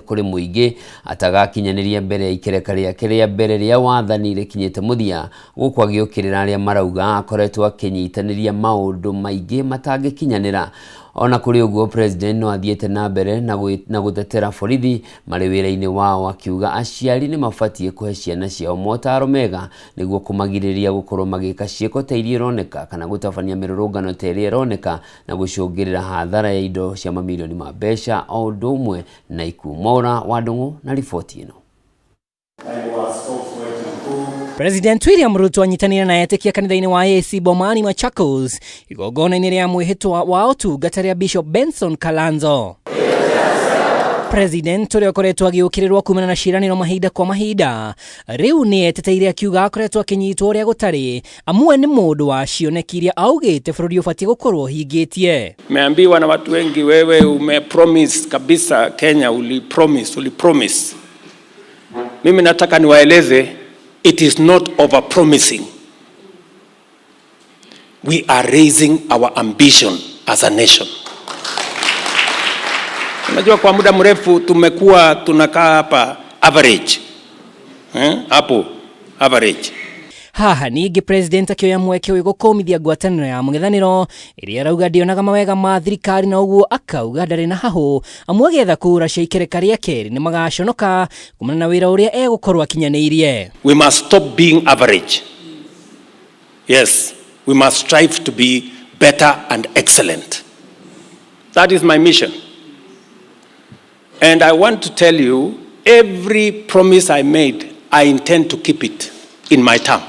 kũrĩ mũingĩ atagakinyanĩria mbere ya ikereka rĩake rĩa mbere rĩa wathani rĩkinyĩte mũthia, gũkũ agĩũkĩrĩra arĩa marauga akoretwo akĩnyitanĩria maũndũ maingĩ matangĩkinyanĩra. Ona kũrĩ ũguo, President no athiĩte na mbere na gũtetera borithi marĩ wĩra-inĩ wao, akiuga aciari nĩ mabatiĩ kũhe ciana ciao motaro mega nĩguo kũmagirĩrĩria gũkorwo magĩka ciĩko ta iria ironeka kana gũtabania mĩrũrũngano ta ĩrĩa ĩroneka na gũcũngĩrĩra hathara ya indo cia mamirioni ma mbeca o ũndũ ũmwe na ikuũ. Mwaura wa Ndung'u na riboti ĩno. President William Ruto anyitanĩire na etĩkia kanitha-inĩ wa AIC Bomani Machakos igongona-inĩ rĩa mwĩhĩtwa wa ũtungata rĩa Bishop Benson Kalanzo. President ũrĩa ũkoretwo agĩũkĩrĩrwo kumana na ciĩranĩro mahinda kwa mahinda rĩu nĩ eteteire akiuga akoretwo akĩnyitwo ũrĩa gũtarĩ amwe nĩ mũndũ wa cioneki iria augĩte bũrũri ũbatiĩ gũkorwo ũhingĩtie. Meambiwa na watu wengi, wewe umepromise kabisa Kenya, ulipromise, ulipromise. Mimi nataka niwaeleze, it is not over promising. We are raising our ambition as a nation. Unajua, kwa muda mrefu tumekuwa tunakaa hapa average, hapo average. Haha ningĩ President akĩoya mweke ũyũ gũkũmithia ngwatanĩro ya mũng'ethanĩro ĩrĩa arauga ndĩonaga mawega ma thirikari na ũguo akauga ndarĩ na hahũ amwe agĩetha kura cia ikereka rĩa kerĩ nĩ magaconoka kumana na wĩra ũrĩa egũkorwo akinyanĩirie. We must stop being average. Yes, we must strive to be better and excellent. That is my mission. And I want to tell you, every promise I made, I intend to keep it in my term.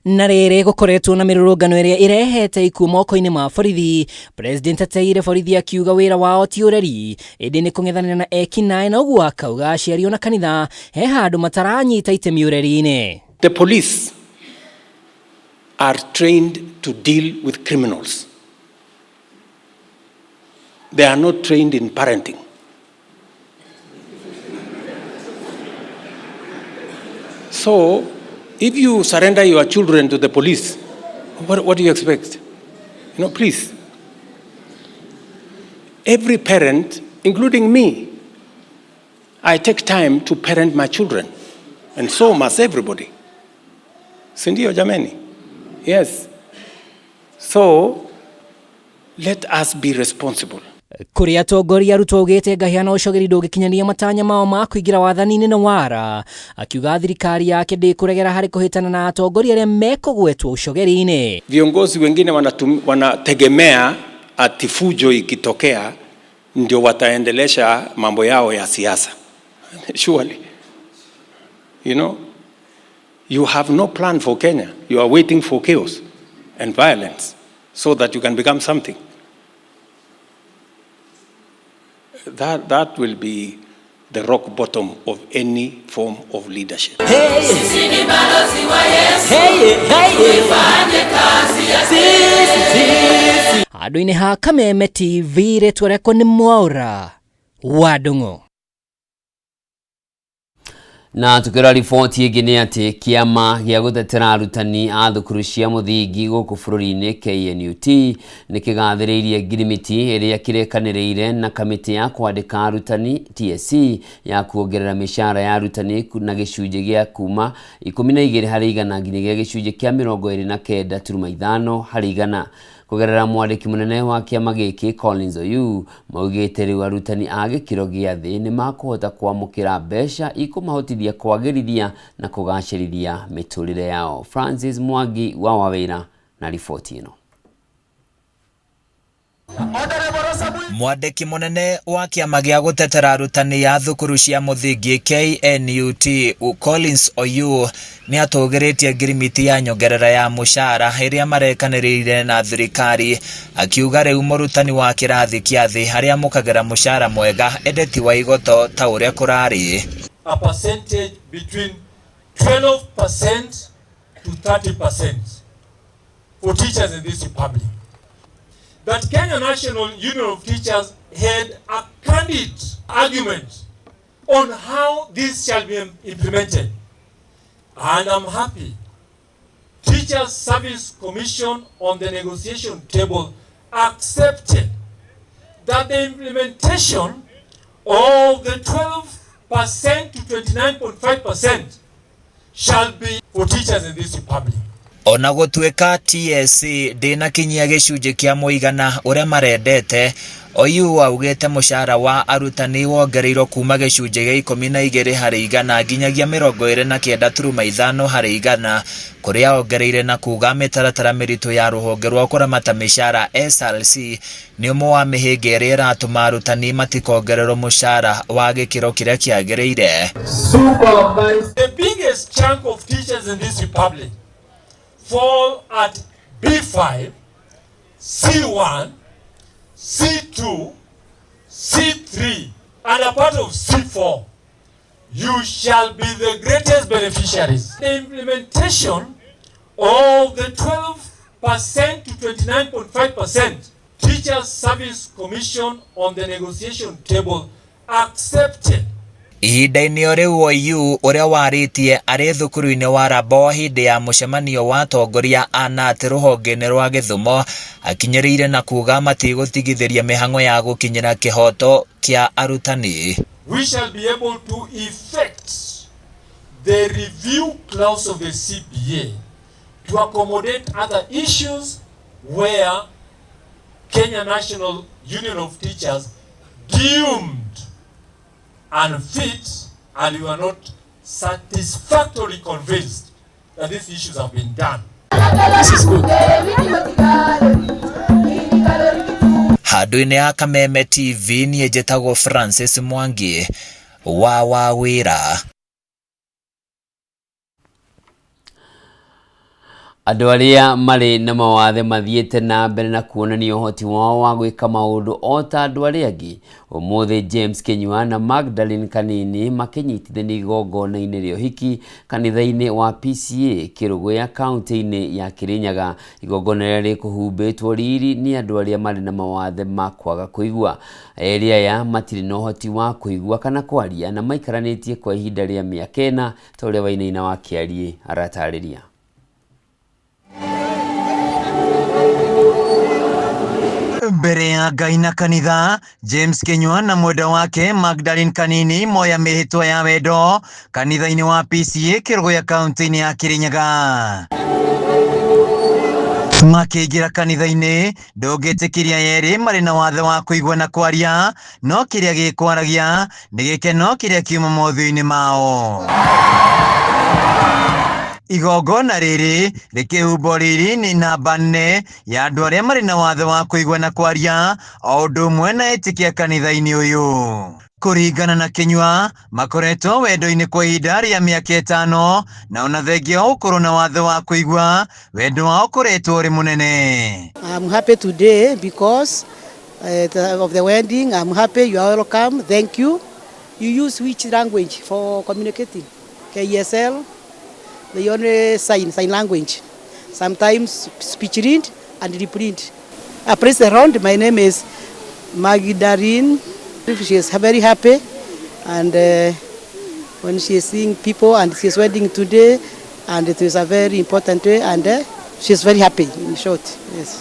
Na rĩrĩ gũkoretwo na mĩrũrũngano ĩrĩa ĩrehete ikuũ moko-inĩ ma borithi, President ateire borithi akiuga wĩra wao ti ũreri ĩndĩ nĩ kũng'ethanĩra na ekinaĩ na ũguo akauga aciari ona kanitha he handũ mataranyita itemi ũreri-inĩ. The police are trained to deal with criminals. They are not trained in parenting. So, if you surrender your children to the police, what do you expect? Please. Every parent, including me, I take time to parent my children, and so must everybody. Sindio jameni? Yes. So, let us be responsible. Kũrĩ atongoria Ruto augĩte ngahĩa na ũcogeri ndũngĩkinyanĩria matanya mao ma kũingĩra wathani-inĩ na wara, akiuga thirikari yake ndĩkũregera harĩ kũhĩtana na atongoria arĩa mekũgwetwo ũcogeri-inĩ. Viongozi wengine wanategemea ati fujo ikitokea ndio wataendelesha mambo yao ya siasa. Surely. You know, you have no plan for Kenya. You are waiting for chaos and violence so that you can become something. That will be the rock bottom of any form of leadership. Hey, hey, hey. Handũ-inĩ ha Kameme TV rĩtwa rĩakwa nĩ Mwaura wa Ndung'u. Na tukĩrora riboti ĩngĩ nĩ atĩ kĩama gĩa gũtetera arutani a thukuru cia mũthingi gũkũ bũrũri-inĩ KNUT nĩ kĩgathĩrĩirie ngirimiti ĩrĩa kĩrekanĩrĩire na kamĩtĩ ya kwandĩka arutani TSC ya kuongerera mĩcara ya arutani na gĩcunjĩ gĩa kuma 12 harĩ igana nginyagia gĩcunjĩ kĩa 29.5 harĩ igana. Kũgerera mwandĩki mũnene wa kĩama gĩkĩ Collins Oyu maugĩte rĩu arutani a gĩkĩro gĩa thĩ nĩ makũhota kwamũkĩra mbeca ikũmahotithia kwagĩrithia na kũgacĩrithia mĩtũrĩre yao. Francis Mwangi wa Wawĩra na riboti ĩno. Mwandĩki mũnene wa kĩama gĩa gũtetera arutani a thukuru cia mũthingi KNUT Collins Oyu nĩ atũgĩrĩtie ngirimiti ya nyongerera ya mũcara ĩrĩa marekanĩrĩire na thirikari, akiuga rĩu mũrutani wa kĩrathi kĩa thĩ arĩa amũkagĩra mũcara mwega ĩndĩ ti wa igoto ta ũrĩa kũrarĩ. A percentage between 12% to 30% for teachers in this republic. That Kenya National Union of Teachers had a candid argument on how this shall be implemented. And I'm happy. Teachers Service Commission on the negotiation table accepted that the implementation of the 12 to 29.5% shall be for teachers in this republic. Ona gũtuĩka TSC ndĩnakinyia gĩcunjĩ kĩa mũigana ũrĩa marendete, OYU augĩte mũcara wa arutani wongereirwo kuma gĩcunjĩ gĩa 12 harĩ igana nginyagia 29.5 harĩ igana, kũrĩa ongereire na kuga mĩtaratara mĩritũ ya rũhonge rwa kũramata mĩcara SRC nĩ ũmwe wa mĩhĩnga ĩrĩa ĩratũma arutani matikongererwo mũcara wa gĩkĩro kĩrĩa kĩagĩrĩire. The biggest chunk of teachers in this republic fall at B5, C1, C2, C3, and a part of C4. You shall be the greatest beneficiaries. The implementation of the 12% to 29.5% Teachers Service Commission on the negotiation table accepted. Ihinda-inĩ o rĩu OYU ũrĩa warĩtie arĩ thukuru-inĩ wa Rabo hĩndĩ ya mũcemanio wa atongoria a KNUT rũhonge-inĩ rwa Gĩthumo akinyĩrĩire na kuga matigũtigithĩria mĩhang'o ya gũkinyĩra kĩhoto kĩa arutani. We shall be able to effect the review clause of the CBA to accommodate other issues where Kenya National Union of Teachers deemed unfit and you are not satisfactorily convinced that these issues have been done. This is good. Handũ-inĩ ha Kameme TV niĩ njĩtagwo Francis Mwangi wa Wawĩra. Andũ arĩa marĩ na mawathe mathiĩte na mbere na kuonania ũhoti wao wa gwĩka maũndũ o ta andũ arĩa angĩ. Ũmũthĩ James Kinyua na Magdalene Kanini makĩnyitithania igongona-inĩ rĩa ũhiki kanitha-inĩ wa PCEA Kĩrũgũya kaunti-inĩ ya Kĩrĩnyaga. Igongona rĩrĩa rĩkũhumbĩtwo riri nĩ andũ arĩa marĩ na mawathe ma kwaga kũigua. Erĩ aya matirĩ na ũhoti wa kũigua kana kwaria na maikaranĩtie kwa ihinda rĩa mĩaka 4 ta ũrĩa Wainaina wa Kĩariĩ aratarĩria. Mbere ya Ngai na kanitha, James Kinyua na mwendwa wake Magdalene Kanini moya mĩhĩtwa ya wendo kanitha-inĩ wa PCEA Kĩrũgũya kaunti-inĩ ya Kĩrĩnyaga. Makĩingĩra kanitha-inĩ ndũngĩtĩkĩria yerĩ marĩ na wathe wa kũigua na kwaria, no kĩrĩa gĩkwaragia nĩ gĩkeno kĩrĩa kiuma mothiũ-inĩ mao. Igongona rĩrĩ rĩkĩhumbwo riri nĩ namba 4 ya andũ arĩa marĩ na wathe wa kũigua na kwaria o ũndũ ũmwe na etĩkia kanitha-inĩ ũyũ. Kũringana na Kinyua makoretwo wendo-inĩ kwa ihinda rĩa mĩaka 5 na ona thengia wa gũkorwo na wathe wa kũigua wendo wao ũkoretwo ũrĩ mũnene. I'm happy today because of the wedding. I'm happy you are welcome. Thank you. You use which language for communicating? KSL. They only sign language. Sometimes speech read and reprint. I press around. My name is Magdalene. She is very happy, and when she is seeing people and she is wedding today, and it is a very important day, and she is very happy in short. Yes.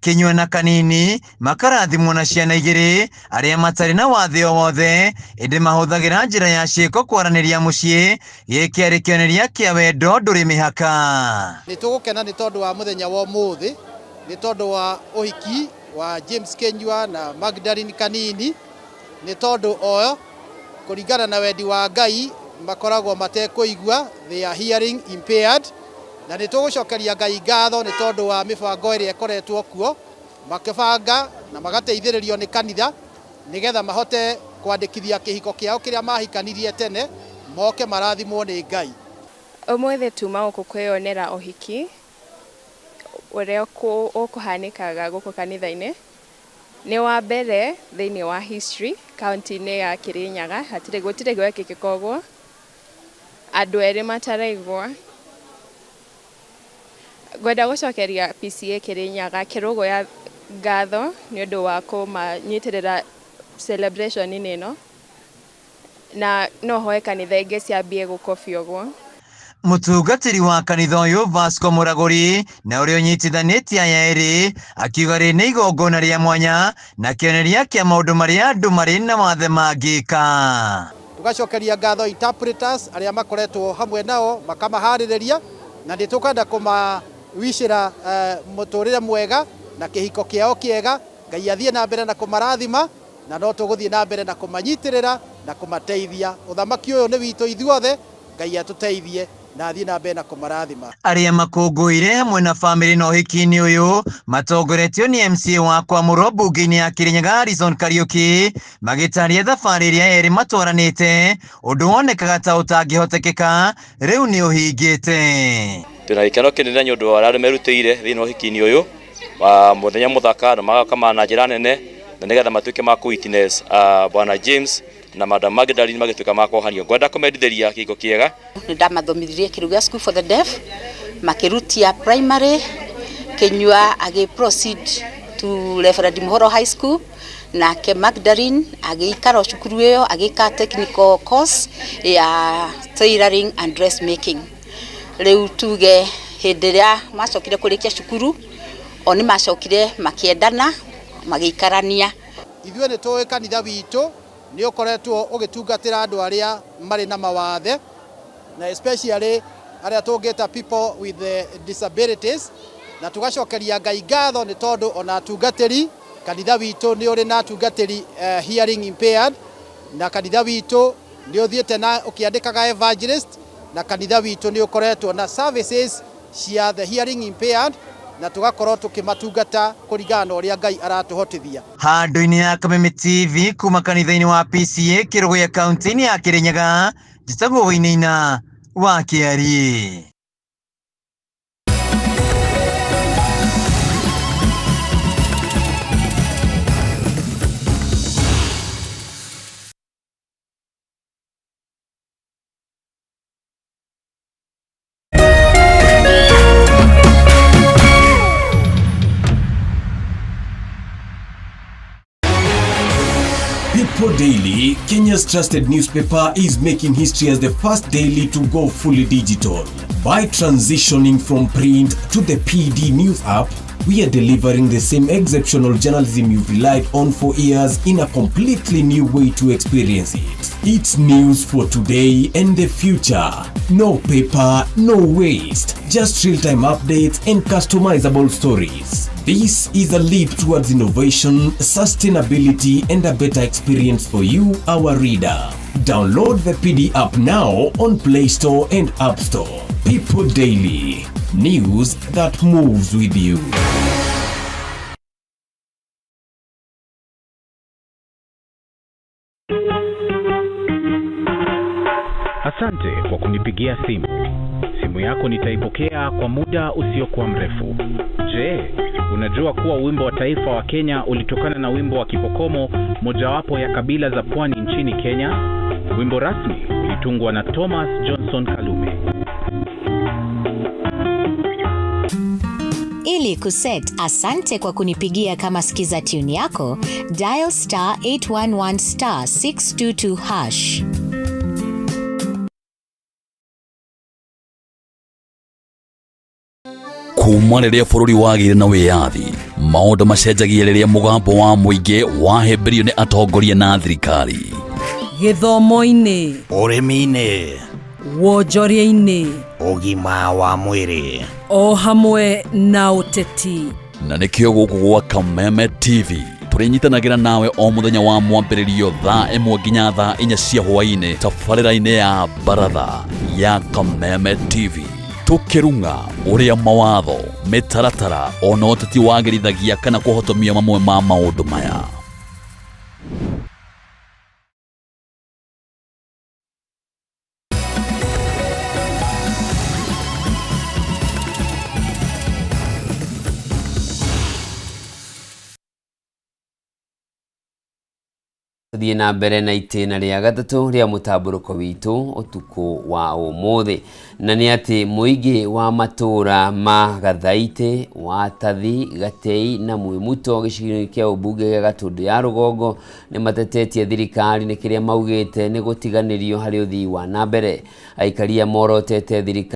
Kinyua na Kanini makarathimwo na ciana 2 arĩa matarĩ na wathe o wothe ĩndĩ mahũthagĩra njĩra ya ciĩko kwaranĩria mũciĩ. Gĩkĩ arĩ kĩonereria kĩa wendo ndũrĩ mĩhaka. Nĩ tũgũkena nĩ tondũ wa mũthenya wa ũmũthĩ, nĩ tondũ wa ũhiki wa James Kinyua na Magdalene Kanini, nĩ tondũ oyo kũringana na wendi wa Ngai makoragwo matekũigua, they are hearing impaired, na nĩ tũgũcokeria Ngai ngatho nĩ tondũ wa mĩbango ĩrĩa ĩkoretwo kuo makĩbanga na magateithĩrĩrio nĩ kanitha nĩgetha mahote kwandĩkithia kĩhiko kĩao kĩrĩa mahikanirie tene moke marathimwo nĩ Ngai. Ũmũthĩ tuma gũkũ kwĩyonera ũhiki ũrĩa ũkũhanĩkaga gũkũ kanitha-inĩ. Nĩ wa mbere thĩinĩ wa history kaunti-inĩ ya Kĩrĩnyaga, gũtirĩ gwekĩkĩka ũguo andũ erĩ mataraigua. Ngwenda gũcokeria PCEA Kĩrĩnyaga Kĩrũgũya ngatho nĩ ũndũ wa kũmanyitĩrĩra celebration-inĩ ĩno, na no hoe kanitha ingĩ ciambie gũkobia ũguo. Mũtungatĩri wa kanitha ũyũ Vasco Mũragũri na ũrĩa ũnyitithanĩtie aya erĩ akiuga rĩ nĩ igongona rĩa mwanya na kĩonereria kĩa maũndũ marĩa andũ marĩ na wathe mangĩka. Tugacokeria ngatho interpreters arĩa makoretwo hamwe nao makamaharĩrĩria, na nĩ tũkwenda kũmawicĩra mũtũrĩre mwega na kĩhiko kĩao kĩega. Ngai athiĩ na mbere na kũmarathima, na no tũgũthiĩ na mbere na kũmanyitĩrĩra na kũmateithia. Ũthamaki ũyũ nĩ witũ ithuothe, Ngai atũteithie na athiĩ na mbere na kũmarathima. Arĩa makũngũĩire hamwe na bamĩrĩ na ũhiki-inĩ ũyũ matongoretio nĩ MCA wa Kwamũrwo mbunge-inĩ ya Kirinyaga Harrison Kariuki magĩtaria thabarĩ ĩrĩa erĩ matwaranĩte, ũndũ wonekaga ta ũtangĩhotekeka rĩu nĩ ũhingĩte. Twĩna gĩkeno kĩnene nĩ ũndũ wa arĩa merutĩire thĩinĩ wa ũhiki-inĩ ũyũ wa mũthenya mũthaka na magakama na njĩra nene, na nĩgetha matuĩke ma kũ witness Bwana James na Madam Magdalene magĩtuĩka ma kuohanio. Ngwenda kũmendithĩria kĩhiko kĩega. Nĩ ndamathomithirie Kĩrugĩa School for the Deaf, makĩrutia primary, Kĩnyua agĩ proceed to Reverend Muhoro High School, nake Magdalene agĩikara o cukuru ĩyo agĩka technical course ya tailoring and dressmaking. Rĩu tuge hĩndĩ ĩrĩa macokire kũrĩkia cukuru, o nĩ macokire makĩendana, magĩikarania. Ithuĩ nĩ tũĩ kanitha witũ nĩ ũkoretwo ũgĩtungatĩra andũ arĩa marĩ na mawathe, na especially arĩa tũngĩta people with disabilities, na tũgacokeria Ngai ngatho nĩ tondũ ona atungatĩri kanitha witũ nĩ ũrĩ na atungatĩri hearing impaired, na kanitha witũ nĩ ũthiĩte na ũkĩandĩkaga evangelist, na kanitha witũ nĩ ũkoretwo na services cia the hearing impaired, na tũgakorwo tũkĩmatungata kũringana na ũrĩa Ngai aratũhotithia. Handũ-inĩ ya Kameme TV kuma kanitha-inĩ wa PCA Kĩrũgũya kaunti-inĩ ya Kĩrĩnyaga, njĩtagwo Wainaina wa Kĩariĩ. People Daily, Kenya's trusted newspaper, is making history as the first daily to go fully digital. By transitioning from print to the PD News app, we are delivering the same exceptional journalism you've relied on for years in a completely new way to experience it. It's news for today and the future. No paper, no waste. Just real-time updates and customizable stories. This is a leap towards innovation, sustainability, and a better experience for you, our reader. Download the PD app now on Play Store and App Store. People Daily. News that moves with you. Asante kwa kunipigia simu. Simu yako nitaipokea kwa muda usiokuwa mrefu. Je, unajua kuwa wimbo wa taifa wa Kenya ulitokana na wimbo wa Kipokomo, mojawapo ya kabila za pwani nchini Kenya? Wimbo rasmi ulitungwa na Thomas Johnson Kalume. Ili kuset asante kwa kunipigia kama skiza tune yako, dial star 811 star 622 hash. Kuma rĩrĩa bũrũri wagĩire na wĩyathi, maũndũ macenjagia rĩrĩa mũgambo wa mũingĩ wahĩmbĩrio nĩ atongoria na thirikari. Gĩthomo-inĩ, ũrĩmi-inĩ, wonjoria-inĩ, ũgima wa mwĩrĩ, o hamwe na ũteti. Na nĩkĩo gũkũ gwa Kameme TV tũrĩnyitanagĩra nawe o mũthenya wa mwambĩrĩrio thaa 1 nginya thaa 4 cia hwaĩ-inĩ tabarĩra-inĩ ya Baratha ya Kameme TV, tũkĩrung'a ũrĩa mawatho, mĩtaratara ona ũteti wagĩrithagia kana kũhotomia mamwe ma maũndũ maya. Tuthiĩ na mbere na itĩna rĩa gatatũ rĩa mũtambũrũko witũ ũtukũ wa ũmũthĩ, na nĩ atĩ mũingĩ wa matũũra ma Gathaitĩ, Watathi, Gatei na Mwĩmuto gĩcigo-inĩ kĩa ũmbunge gĩa Gatũndũ ya Rũgongo nĩ matetetie thirikari nĩ kĩrĩa maugĩte nĩ gũtiganĩrio harĩ ũthii wa na mbere. Aikaria morotete thirikari